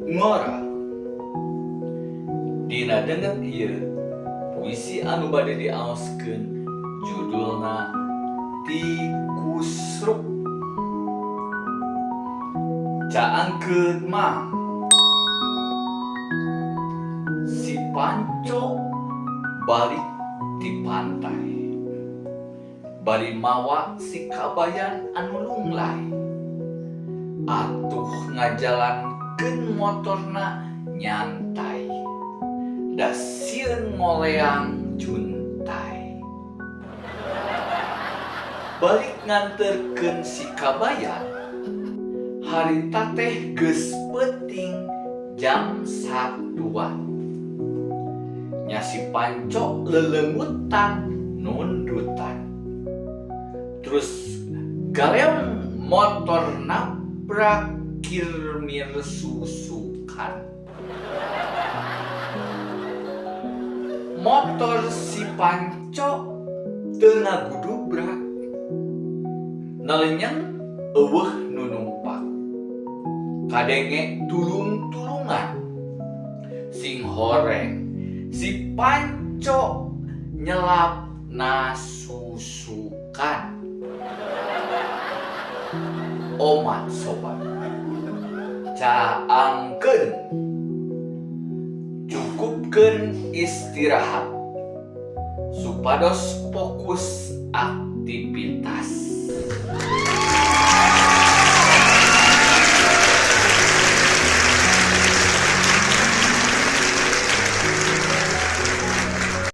Ngora. Dina danget ieu puisi anu bade diaoskeun judulna Tikusruk. Caangkeun mah si Panco balik ti pantai bari mawa si Kabayan anu lunglai atuh ngajalankeun motorna nyantai da sieun ngoleang juntai balik nganterkeun si Kabayan harita teh geus peuting jam 1-an nya si Panco leleungutan nundutan terus galeong motor nabrak kirmir susukan motor si Panco teu ngagudubrak nalenyeng eueuh nu numpak kadenge tulung-tulungan sing horeng si Panco nyelap nasusukan. Omat sobat caangkeun cukupkeun istirahat supados fokus aktivitas.